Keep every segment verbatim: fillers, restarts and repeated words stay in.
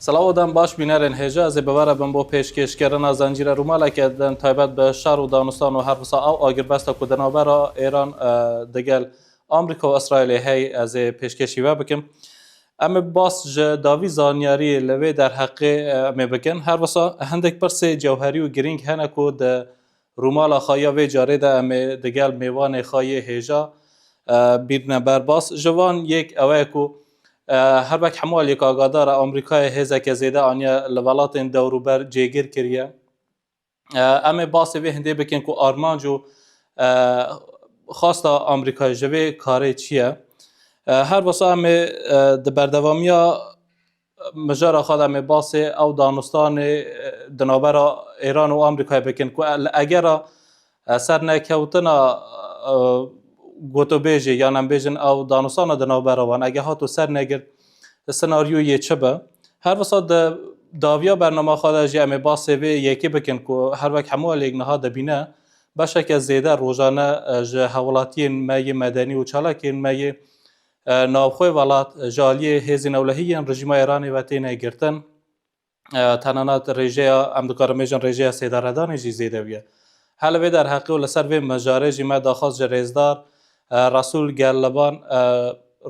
Silav û dem baş bînerên hêja, ez ê bi we re bim bo pêşkêşkirina zencîre rûmaleke din taybet bi şer û danistan û her wisa ew agirbesta ku di navbera Êran, e, digel Amerîka û Îsraîlê hey, ez ê pêşkêşî we bikim. Em ê bas ji dawî zanyariyê li vê derheqê, e, em ê bikin. Her wisa hindek pirsê cewherî û girîng hene ku di rûmala xwe ya vê carê de em ê digel mêvanê xwe yê hêja, e, bîrine ber bas. Ji van yek ew e ku, e, her wek hemû aliyek agadar e, Amerîkayê hêzeke zêde aniye li welatên dewrûber cêgir kiriye. E, em ê basê vê hindê bikin ku armanc û, e, xwesta Amerîkayê ji vê karê çi ye? E, her wisa em ê, e, di berdewamiya mijara xwe de em ê basê ew danostanê, e, di navbera Êran û Amerîkayê bikin ku e, li egera, e, sernekewtina, e, gotûbêjê yan em bêjin ew danostana di navbera wan, ege hato sernegirt, senaryoyê çi be? Her wisa di dawiya bernama xwe de jî em ê basê vê yekê bikin ku her wek hemû aliyek niha dibîne, beşeke zêde rojane, e, ji hevwelatiyên me yê medenî û çalakên me yê, e, navxwe welat, e, ji aliyê hêzên ewlehî yên rejîma Îranê ve têne girtin. E, tenanat rêjeya, em dikarin bêjin rêjeya sêdaredanê jî zêde bûye. Her li vê derheqê û li ser vê mijarê jî me daxwaz ji rêzdar, e, Resûl Gelliban, e,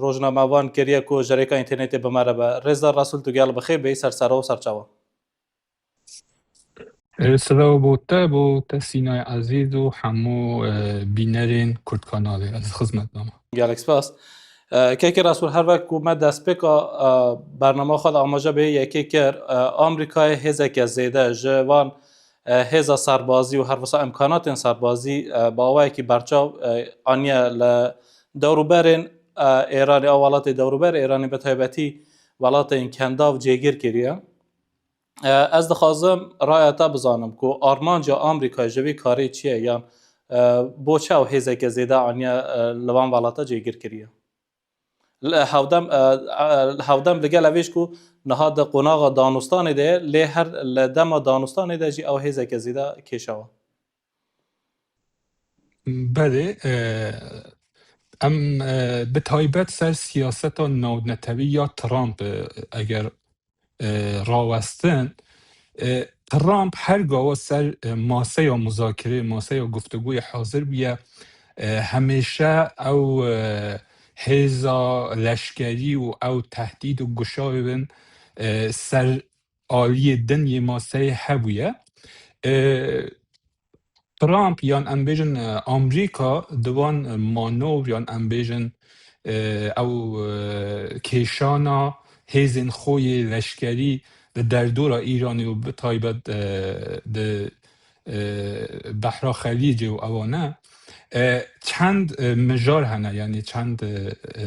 rojnamevan kiriye ku ji rêka înternetê bi me re be. Rêzdar Resûl, tu gel bi xêr bêyî ser sera û serçavan. E, silav bo te, bo te Sînay Ezîz û hemû, e, bînerên Kurd Kanalê. Ez xizmet de me. Gelek spas. E, Kekê Resûl, her wek ku me destpêka, e, bernama xwe de amaje bê yekê kir, e, Amerîkayê hêzeke zêde ji van, e, hêza serbazî û her wisa îmkanatên serbazî, e, bi awayekî berçav, e, aniye li dewrûberên, e, Êranê, ew welatê dewrûber Êranê bi taybetî welatên Kendav cêgir kiriye. E, ez dixwazim raya te bizanim ku armanca Amerîkayê ji vê karê çi ye, yan, e, bo çi ew hêzeke zêde aniye, e, li van welata cêgir kiriye? Li hewdem, e, e, hewdem li gel evê ji ku niha di qonaxa danostanê de ye, lê her li dema danostanê de jî ew hêzeke zêde kêşawa. Belê, e, em, e, bi taybet ser siyaseta navnetewî ya Trump, e, eger, e, rawestin, e, Trump her gawa ser, e, maseya muzakirê, maseya guftugûyê hazir bûye, e, hemêşe ew, e, hêza leşkerî û ew tehdîd û guşayê bin, e, ser aliyê din yê maseyê hebûye. E, Trump yan em bêjin, e, Amerîka di van, e, manewr yan em bêjin, e, ew, e, kêşana hêzên xwe yê leşkerî li derdora Îranê û bi taybet, e, di, e, Behra Xelîcê û ewane, e, çend, e, mijar hene, yanî çend, e, e,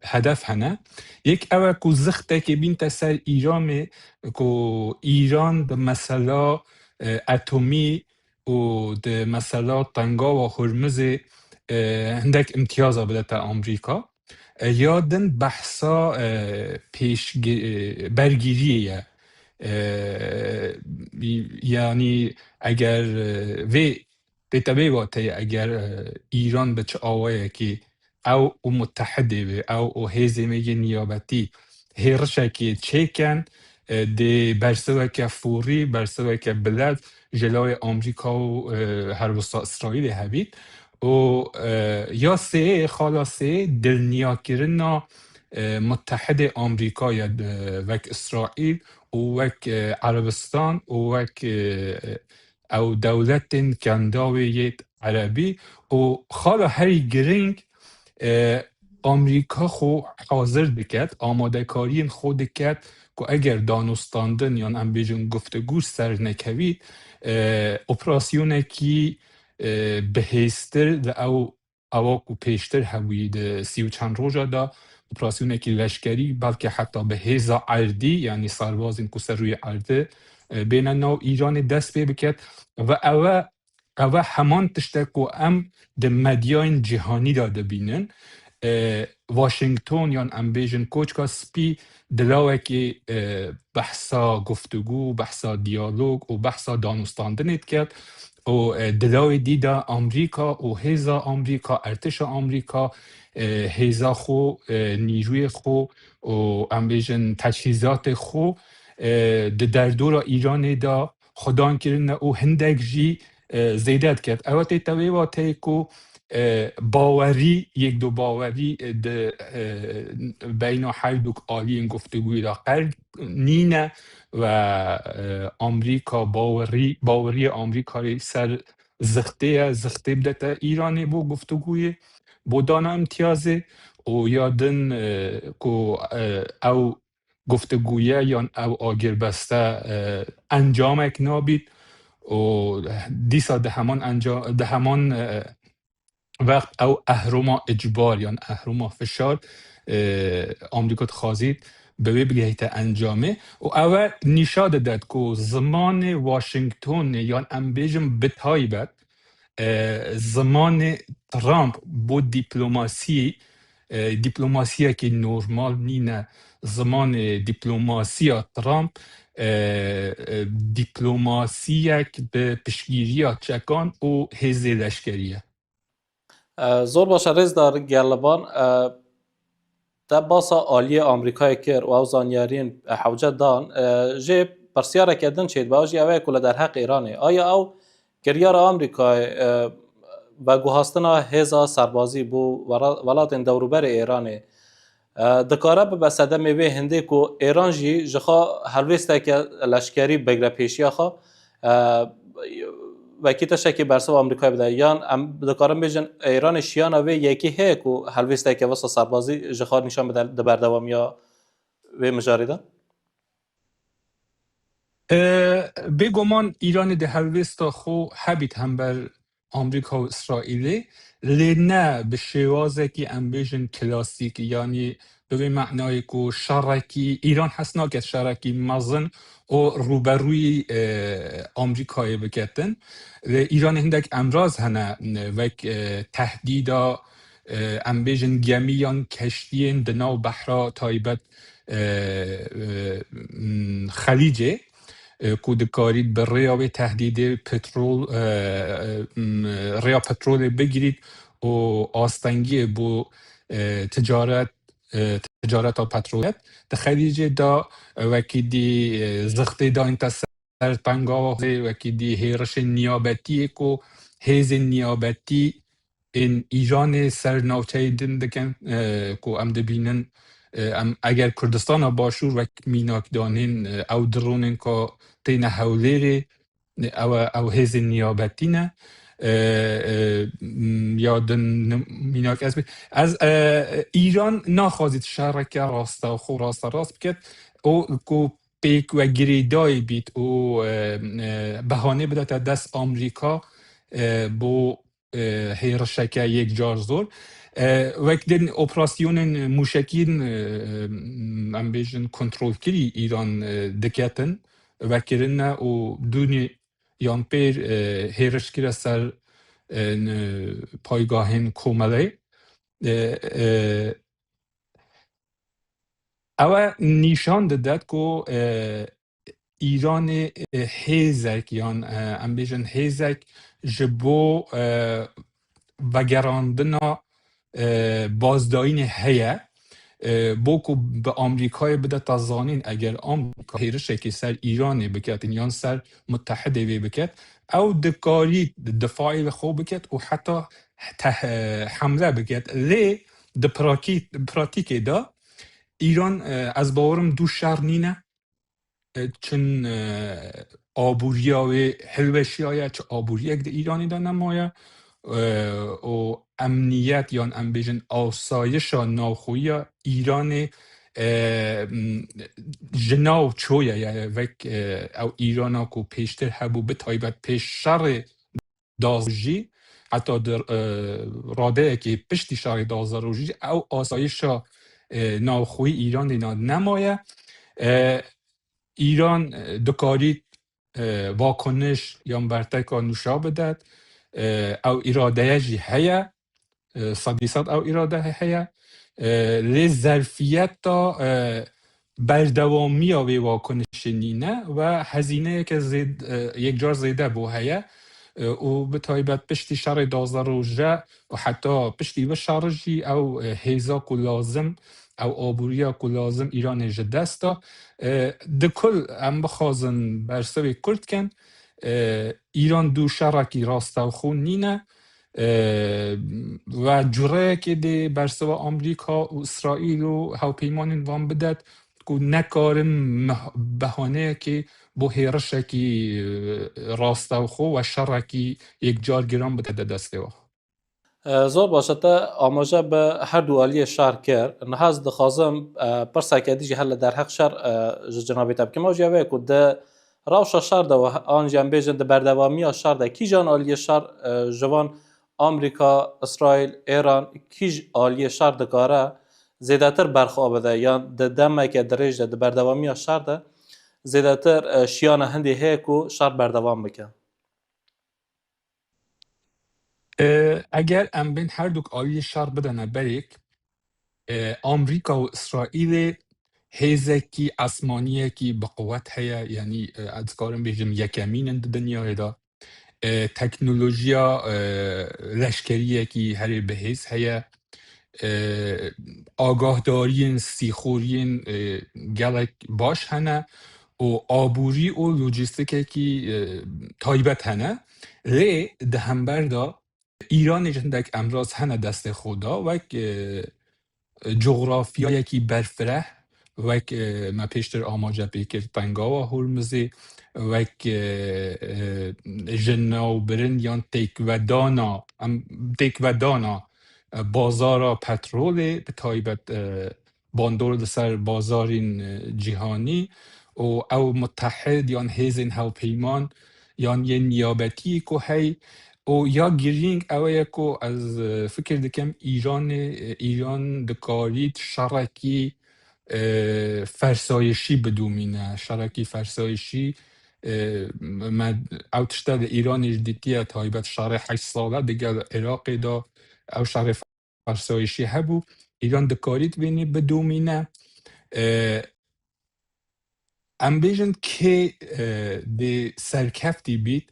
hedef hene. Yek ew e ku zixtekê bînte ser Îranê, ku Îran di mesela, e, etomî û di mesela Tengawa Hurmizê, e, hindek îmtiyaza bidete Amerîka. E, ya din behsa, e, pêşgi-, e, bergiriyê ye. E, yanî eger, e, vê, vê te vê wateyê eger, e, Îran bi çi awayekî ew û mutehidê wê, ew û hêzê me yê niyabetî hêrişekê çêken, e, dê bersiveke fûrî, bersiveke bilez ji lawê Amerîka û, e, her wisa Îsraîlê hebît. Û, e, ya sê, xala sê, dilniyakirina, e, mutehidê Amerîka ye, e, wek Îsraîl û wek, e, Erebistan û wek, e, ew dewletên Kendavê yê Erebî û xala herî girîng, e, Amerîka xwe hazir diket, amadekariyên xwe diket ku eger danûstandin yan em bêjin guftugû ser nekevît, e, operasyonekî, e, bihêztir li ew, ewa ku pêştir hebûyî di sî û çend roja de, operasyonekî leşkerî, belkî heta bi hêza erdî, yanî serbazên ku ser rûyê erdê, e, bêne nav Îranê dest pê biket. Ve ewe, ewe heman tişt e ku em di medyayên cîhanî de dibînin. E, Washington yan em bêjin Koçka Spî di lawekê, e, behsa guftugû, behsa diyalog û behsa danûstandinê diket. Û, e, di lawê dî de Amerîka û hêza Amerîka, ertişa Amerîka, e, hêza xwe, e, nîrûyê xwe û em bêjin teçhîzatê xwe, e, di derdora Îranê de xwedan kirine û hindek jî, e, zêde diket. Ew tê te wê wateyê ku, e, bawerî, yek do bawerî, e, di, e, beyna her du aliyên guftugûyê de qel nîne ve, e, Amrîka bawerî, baweriya Amrîkayê ser zixtê ye, zixtê bidete Îranê bo guftugûyê, bo dana îmtiyazê û ya din, e, ku, e, ew guftugûye yan ew agirbeste, e, encamek nabît û dîsa di heman enca-, di heman, e, wext ew ehroma icbar yan ehroma fişar, e, Amerîka dixwazît bi wê bigihîte encamê û ew e nîşa didet ku zimanê Washingtonê yan em bêjin bi taybet, e, zimanê Trump bo diplomasiyê, e, diplomasiyekî normal nîne. Zimanê diplomasiya Trump, e, e, diplomasiyek bi piştgiriya çekan û hêzê leşkerî ye. E, zor baş e, rêzdar Geliban. E, te basa aliyê Amerîkayê kir û ew zanyariyên, e, hewce dan. E, jê pirsyareke din çêdibe, ew jî ew e ku li derheq Îranê, aya ew kiryara Amerîkayê, e, veguhastina hêza serbazî bo wela-, welatên dewrûberê Îranê, e, dikare bibe sedemê vê hindê ku Îran jî ji xwe helwêsteke leşkerî bigre pêşiya xwe, e, wekî tiştekî bersiv Amerîkayê bide? Yan em dikarin bêjin Îranê şiyana vê yekê heye ku helwêsteke wisa serbazî ji xwe nîşan bide di berdewamiya vê mijarê de? E, bêguman Îranê di helwêsta xwe hebît hember Amerîka û Îsraîlê, lê ne bi şêwazekî em bêjin klasîk, yanî bi vê manayê ku şerekî, Îran hez nake şerekî mezin û rûberûyî, e, Amerîkayê biketin. Lê Îranê hindek emraz hene, e, wek, e, tehdîda, e, em bêjin gemî yan keştiyên di nav behra taybet, e, e, m, Xelîcê, e, ku dikarît bi rêya wê tehdîdê petrol, e, e, m, rêya petrolê bigirît û astengiyê bo, e, ticaret, e, ticareta petrolê di Xelîcê de, e, wekî dî, e, zixtê dayîn te ser pengawa xwe, wekî dî hêrişên niyabetiyê ku hêzên niyabetî ên Îranê ser navçeyê din dikin, e, ku em dibînin, e, em eger Kurdistana Başûr wek mînak danên, e, ew dronên ku têne Hewlêrê, e, ew, ew hêzên niyabetî ne. E, e, m, ya din nim-, mînak ez bi-, ez, e, Îran naxwazît şereke raste xwe raste rast biket. O ku pêk ve girêdayî bît û, e, e, behanê bidete dest Amerîka, e, bo, e, hêrişeke yekcar zor. E, wek din operasyonên mûşekî, e, em bêjin kontrolkirî Îran, e, diketin, vekirine û dûnî yan pêr, e, hêriş kire ser, e, n-, paygahên komeleyê. E, e, Ew e nîşan didet ku, e, Îranê, e, hêzek yan, e, em bêjin hêzek ji bo, e, vegerandina, e, bazdayînê heye. E, bo ku bi Amerîkayê bidete zanîn, eger Amerîka hêrişekê ser Îranê biketin yan ser mutehidê wê biket, ew dikarî difaê xwe biket û heta te-, hemle biket. Lê di pratî-, pratîkê de Îran, e, ez bawerim dû şer nîne, e, çin, e, aboriya wê hilweşiyaye, çi aboriyek di Îranê de nemaye, e, û emniyet yan em bêjin asayişa navxweyiya Îranê, e, m, ji nav çoye, yani wek, e, ew Îrana ku pêştir hebû, bi taybet pêş şerê duwazdeh rojî, heta di, e, radeyekê piştî şerê duwazdeh rojî ew asayişa, e, navxweyî Îranê na nemaye. E, Îran, e, dikarît, e, vakoniş yan berteka nûşa bidet. E, ew îradeye jî heye. E, sedî sed ew îrade he-, heye. E, lê zerfiyeta, e, berdewamiya wê wakonişê nîne ve hezîneyeke zêd-, e, yekcar zêde bo heye. E, û bi taybet piştî şerê duwazdeh roje û heta piştî vê şerê jî ew, e, hêza ku lazim ew aboriya ku lazim Îranê ji dest da. E, di kul em bixwazin bersivê kurt kin, e, Îran dû şerekî rastewxo nîne, e, ve cureyekê dê bersiva Amerîka û Îsraîl û hewpeymanên van bidet ku nekarin meh-, behaneyekê bo hêrişekî, e, rastewxo we şerekî yekcar giran bide destê we. E, zor baş e, te amaje bi her du aliyê şer kir. Niha ez dixwazim, e, pirseke dî jî her li derheq şer, e, ji cinabê te bikim. Ew jî ev e ku di rewşa şer de we, an jî em bêjin di berdewamiya şer de, kîjan aliyê şer, e, ji van Amerîka, Îsraîl, Êran, kîj aliyê şer dikare zêdetir berxwe bide, yan di demeke dirêj de, di berdewamiya şer de zêdetir, e, şiyana hindê heye ku şer berdewam bike? E, eger em bên her duk aliyê şer bidene berêk, e, Amerîka û Îsraîlê hêzekî esmaniyekî bi quwet heye, yanî, e, ez dikarim bêjim yekemîn in di dinyayê de. E, teknolojiya, e, leşkeriyekî herê bihêz heye. E, agahdariyên sîxoriyên, e, gelek baş hene û aborî û lojîstikekî, e, taybet hene. Lê di hember de Îranê jî hindek emraz hene destê xwe da, wek, e, cografyayekî berfireh, wek, e, me pêştir amaje pê kir, Tengava Hormizê, wek, e, e, ji navbirin yan têkvedana, em, têkvedana, e, bazara petrolê, bi taybet, e, bandor li ser bazarên, e, cîhanî û ew mutehid yan hêzên hewpeyman yan yên niyabetî ku hey, û ya girîng ew ye ku ez, e, fikir dikim Îranê, e, Îran dikarît şerekî, e, fersayişî bidomîne. Şerekî fersayişî, e, me ew tişte li Îranê jî dîtiye, taybet şerê heşt sal e digel Iraqê de ew şerê fersayişî hebû. Îran dikarît vênî bidomîne. E, em bêjin kê, e, dê serkeftî bît,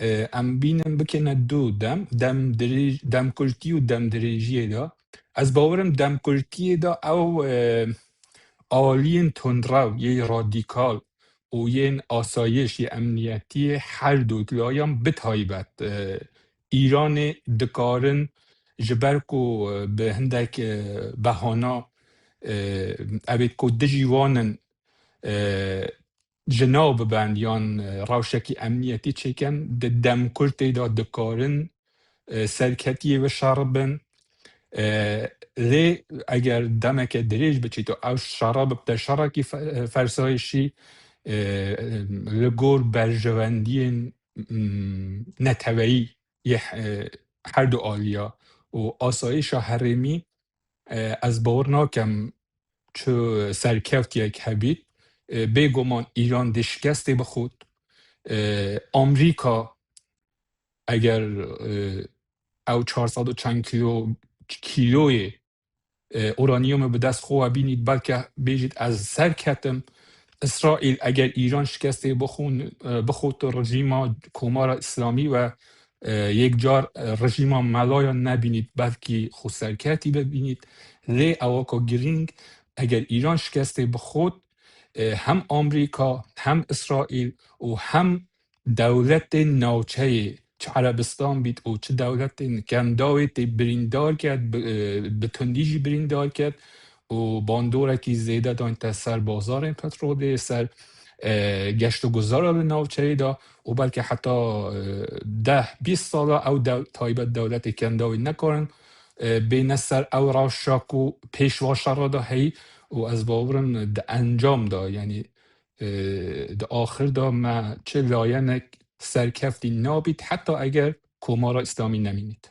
e, em bînin bikêne du dem, dem dirêj-, dem kurtî û dem dirêjiyê de. Ez bawerim dem kurtiyê de ew, e, aliyên tundrew, yê radîkal û yên asayiş, yê emniyetiyê her du layan bi taybet, e, Îranê dikarin ji ber ku, e, bi hindek, e, behana, e, evêt ku dijî wan in, e, ji nav biben yan, e, rewşekî emniyetî çêkin, di dem kurtê de dikarin, e, serketiyê ve şer bin. E, lê eger demeke dirêj biçîto, ew şere bibte şerekî fe-, e, fersayişî, e, li gor berjewendiyên, mm, neteweyî yê, e, her du aliya û asayişa herêmî, e, ez bawer nakem çi serkevtiyek hebît. E, bêguman Îran dê şikestê bixwit. E, Amerîka eger, e, ew çar sed û çend kîlo, kîloyê, e, uranyumê bi dest xwe ve bînît, belke bêjît ez serketim. Îsraîl eger Îran şikestê bixwin-, e, bixwit rejîma Komara Îslamî ve, e, yekcar, e, rejîma melayan nebînît, belkî xwe serketî bibînît. Lê ewa ku girîng, eger Îran şikestê bixwit, e, hem Amerîka, hem Îsraîl û hem dewletên navçeyê, çi Erebistan bît û çi dewletên Kendawê tê birîndar ket, bi, e, bi tundî jî birîndar ket û bandorekî zêde dayînte ser bazarên petrolê, ser, e, geşt û guzara li navçeyê de û belkî heta, e, deh bîst sala ew dew-, taybet dewletê Kendawê nekarin, e, bêne ser ew rewşa ku pêş va şera de heyî û ez bawerim di encam de, yanî, e, di axir de me çi layenek serkeftî nabît, heta eger Komara Îslamî nemînît.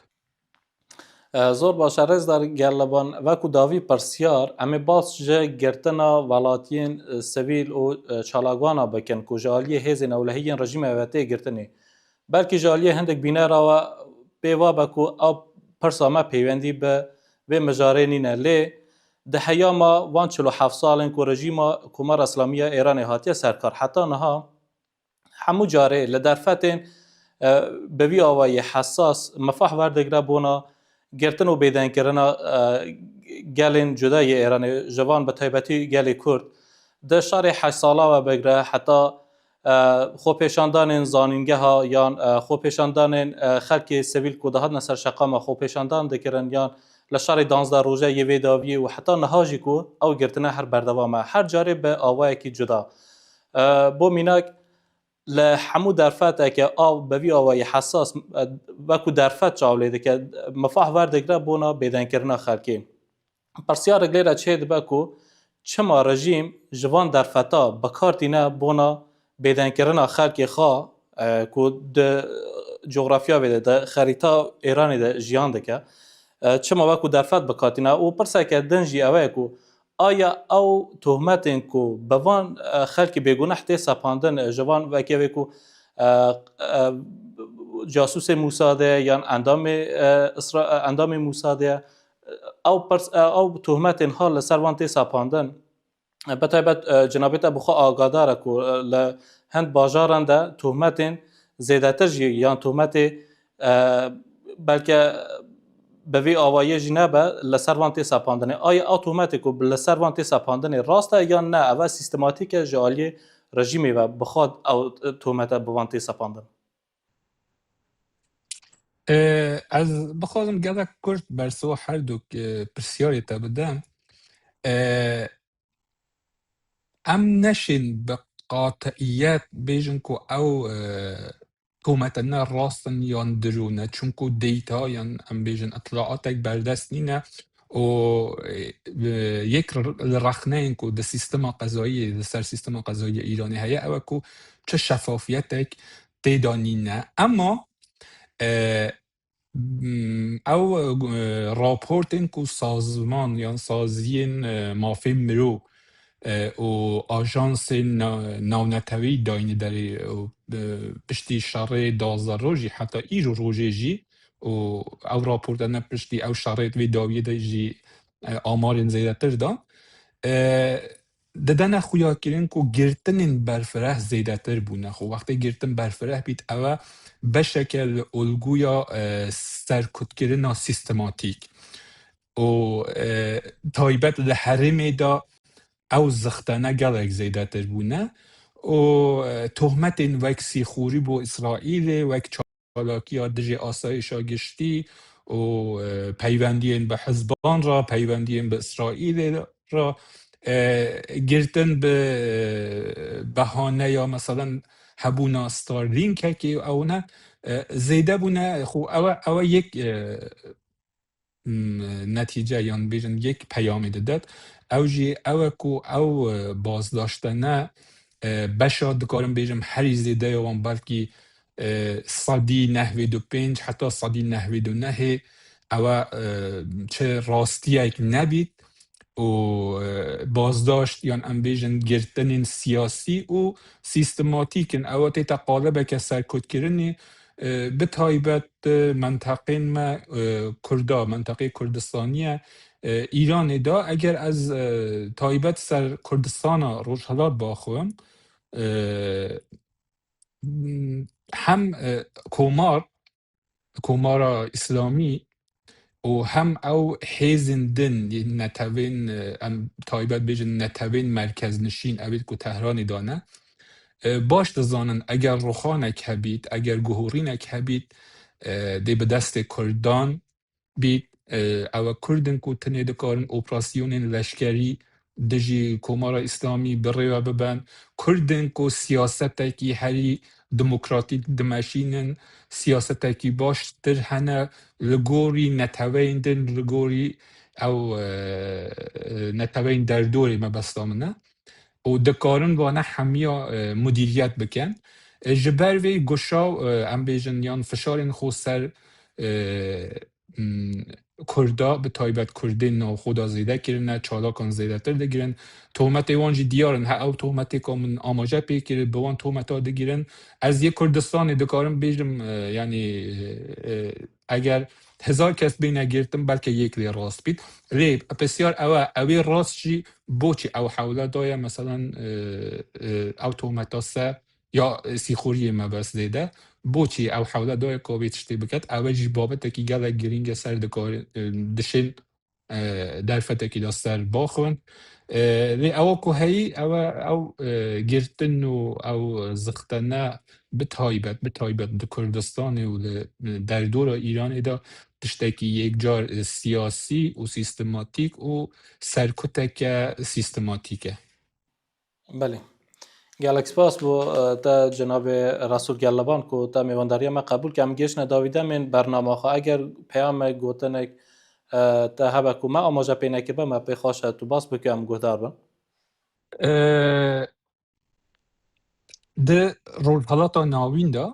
E, zor baş e, rêzdar Gerleban, wekû dawî pirsyar, em ê bas ji girtina welatiyên, e, sivîl û, e, çalakvana bikin ku ji aliyê hêzên ewlehî yên rejîma wê tê girtinê. Belkî ji aliyê hindik bînera we pê ve be ku ew pirsa me peywendî bi vê mijarê nîne, lê di heyama van çil û heft salên ku rejîma Komara Îslamî ya Êranê hatiye ser kar, heta niha hemû carê li derfetên, e, bi vî awayî hesas mifah werdigre bona girtin û bêdenkirina, e, gelên cuda yê Êranê, ji van bi taybetî gelê Kurd, di şerê heşt sala we bigre heta, e, xwepêşandanên zanîngeha yan, e, xwepêşandanên, e, xelkê sivîl ku dihatine ser şeqama xwepêşandan dikirin yan li şerê danzdeh roje yê vê dawiyê û heta niha jî ku ew girtine her berdewam e. Her carê bi awayekî cuda. E, bo mînak, li hemû derfeteke av bi vî awayî hesas, e, wekû derfet çaw lê dike, mifah werdigre bona bêdenkirina xelkê. Pirsyarek lê re çê dibe ku çima rejîm ji van derfeta bi kar tîne bona bêdenkirina xelkê xwe, e, ku di coxrafya vê de, di xerîta Êranê de jiyan dike, e, çima wekû derfet bi kar tîne? Û pirseke din jî ew e ku aya ew tohmetên ku bi van, e, xelkî bêguneh tê sepandin, e, ji van wekî wê ku, e, e, casûsê Mûsadê yan endamê, e, Îsra-, e, endamê Mûsadê, e, ew pirs-, e, ew tohmetên ha li ser van tê sepandin. E, bi taybet, e, cenabê te bi xwe agadar e ku, e, li hind bajaran de tohmetên zêdetir jî yan tohmetê, e, belke bi vî awayî jî nebe, li ser van tê sepandinê. Aya ew tohmetê ku li ser van tê sepandinê rast e yan ne, ev e sîstematîk e ji aliyê rejîmê ve bi xwe ew tohmete bi van tê sepandin? Ee, ez bixwazim gelek kurt bersiva her du, e, pirsiyarê te bidim. Ee, em neşên bi qatiyet bêjin ku ew, e, tomete ne rast in yan dirû ne, çunku data yan em bêjin itlaatek berdest nîne û, e, yek li rexneyên ku di sîstema qezayî, di ser sîstema qezayî ya Îranê heye, ew e ku çi şefafiyetek tê de nîne. Ema, e, m, ew, e, raportên ku sazman yan saziyên, e, mafên mirov, e, û ajansên na-, navnetewî dayîne derê û, e, piştî şerê duwazdeh rojî heta îro rojê jî û ew raportane piştî ew şerê vê dawiyê de jî, e, amarên zêdetir dan. E, didene xuyakirin ku girtinên berfireh zêdetir bûne. Xwe wextê girtin berfireh bît, ew e beşeke li olguya, e, serkutkirina sîstematîk û, e, taybet li herêmê de ew zixtene gelek zêdetir bûne û, e, tohmetên wek sîxurî bo Îsraîlê, wek çalakiya dijî asayişa giştî û, e, peywendiyên bi hizban re, peywendiyên bi Îsraîlê re, e, girtin bi, e, behaneya, meselen, hebûna Starlinkekê û ew ne, e, zêde bûne. Xwe ew e, ew e yek, e, m, netîce yan bêjin yek peyamê didet. Ew jî ew e ku ew, e, bazdaştene, e, beşa dikarim bêjim herî zêdeya wan belkî, e, sedî nehwêd û pênc heta sedî nehwêd û nehê ew e, e, çi rastiyek nebît û, e, bazdaşt yan em bêjin girtinên siyasî û sîstematîk in. Ew tête qalibeke serkutkirinê, e, bi taybet, e, menteqên me, e, Kurda, menteqê Kurdistanî ye, e, Îranê de. Eger ez, e, taybet ser Kurdistana Rojhilat baxwim, e, m, hem, e, komar, Komara Îslamî û hem ew hêzên din, netewên, e, em taybet bêjin netewên merkeznişîn, ew ê ku Tehranê de ne, e, baş dizanin eger ruxanek hebît, eger guhorînek hebît, e, dê bi destê Kurdan bît, e, ew e Kurd in ku tenê dikarin operasyonên leşkerî dijî Komara Îslamî bi rê ve biben. Kurd in ku siyasetekî herî demokratîk dimeşînin, siyasetekî baştir hene li gorî neteweyên din, li gorî ew, e, neteweyên derdorê mebesta min e. Û dikarin vane hemiya, e, mudîriyet bikin. E, ji ber vê guşa, e, em bêjin yan fişarên xwe ser, e, m, Kurda, bi taybet Kurdên navxwe de zêde kirine, çalakan zêdetir digirin. Tohmetê wan jî diyar in. He, ew tohmetê ku min amaje pê kir, bi wan tohmeta digirin. Ez yê Kurdistanê dikarim bêjim, e, yanî, e, e, eger hezar kes bêne girtin, belke yek lê rast bît. Lê pisyar ew e, ew ê rast jî boçî ew hewle daye, meselen, e, e, ew tohmeta se ya, e, sîxuriyê mebest zêde. boçî ew hewle daye ku vê tiştê biket, ew jî babetekî gelek girîng e, ser dikar, e, dişên, e, derfetekî de ser baxivin. E, lê ewa ku heyî, ew e, ew, e, girtin û ew zixtene bi taybet, bi taybet di Kurdistanê û li, e, derdora Îranê de tiştekî yekcar, e, siyasî û sîstematîk û serkuteke sîstematîk e. Belê. Gelek spas bo, e, te cenabê Resûl Geleban ku te mêwendariya me qebûl kir. Em gêştine dawî demên bernama xwe. Eger peyamek, gotinek, e, te hebe ku me amaje pê nekiribe, me pê xweş e tu bas bike em guhdar bin. E, di Rojhelata Navîn de,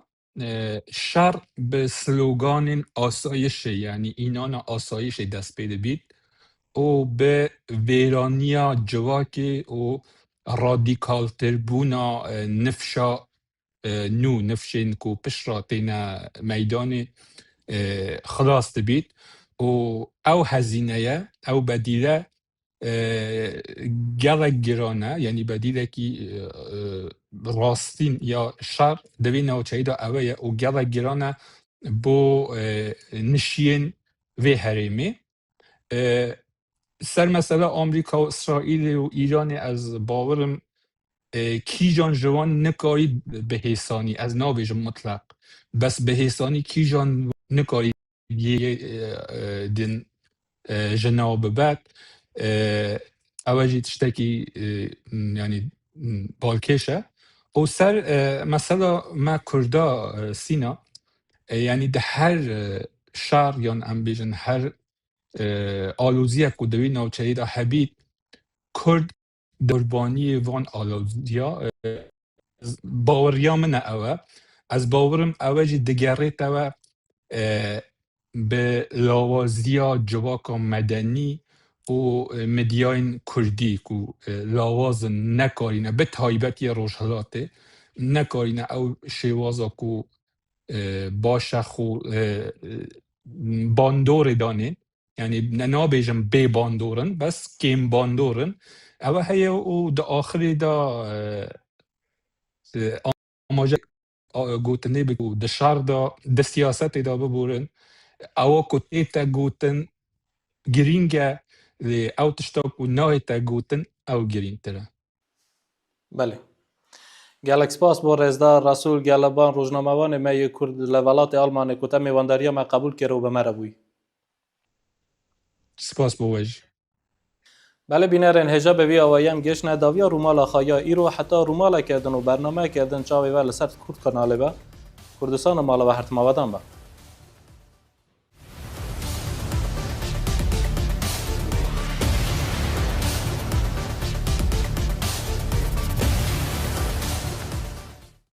e, şer bi sloganên asayişê, yanî înana asayişê dest pê dibît û bi vêraniya civakê û radîkaltirbûna, e, nifşa, e, nû, nifşên ku pişt re têne meydanê, e, xilas dibît û ew hezîne ye, ew bedîle, e, gelek giran e, yanî bedîlekî, e, e, rastîn ya şer di vê navçeyê de ew e û gelek giran e bo, e, nişiyên vê herêmê. E, ser mesela Amerîka û Îsraîlê û Îranê ez bawerim, e, kîjan ji wan nikarî bi hêsanî, ez nabêjim mutleq, bes bi hêsanî kîjan nikarî yê, e, e, din, e, ji nav bibet. E, ew jî tiştekî, e, yanî, balkêş e. Û ser, e, mesela me Kurda, e, Sîna, e, yanî di her, e, şer yan em bêjin her, e, aloziyek ku di wî navçeyê de hebît, Kurd qurbaniyê van aloziya, e, baweriya min e ew e. Ez bawerim ew e jî digerêtewe, e, bi lawaziya civaka medenî û, e, medyayên kurdî ku, e, lawaz in, nekarîne, bi taybetî Rojhilatê, nekarîne ew şêwaza ku, e, baş e xwe, e, e, bandorê danê. Yanî ne nabêjim bê bandor in, bes kêm bandor in. Ew heye û di axirê de, e, e, amaje, a, gotinê bi ku di şer de, di siyasetê de biborin. Ewa ku tête gotin girîng e, lê ew tişta ku nayête gotin ew girîngtir e. Belê. Gelek spas bo rêzdar Resûl Geleban, rojnamevanê me yê Kurd li welatê Almanê ku te mêwendariya me qebûl kir û bi me re bûyî. Spas bo we jî. Belê bînerên hêja, bi vî awayî em gêştine dawiya rûmala xwe ya îro, heta rûmaleke din û bernameyeke din çavê we li ser Kurd kanalê be. Kurdistan û mala we her tim awedan be.